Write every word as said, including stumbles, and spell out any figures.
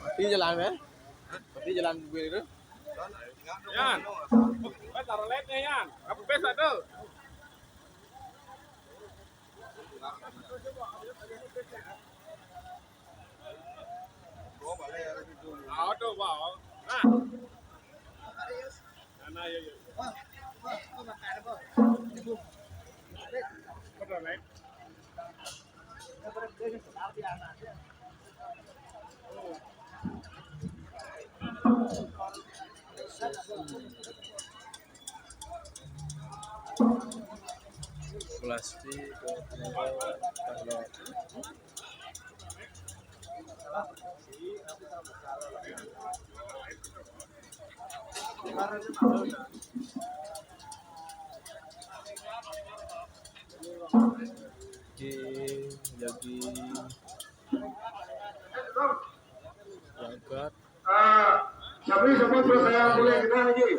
Mati jalan, men. Mati jalan gue itu. Yan, taruh live nih, Yan. Apa besok tuh? Auto, wow. Nah. Nah, nah, iya, iya. Betul, Nek. Plastik, kalau Oke, lagi berangkat. Ah, tapi semua perasaan boleh kita lagi.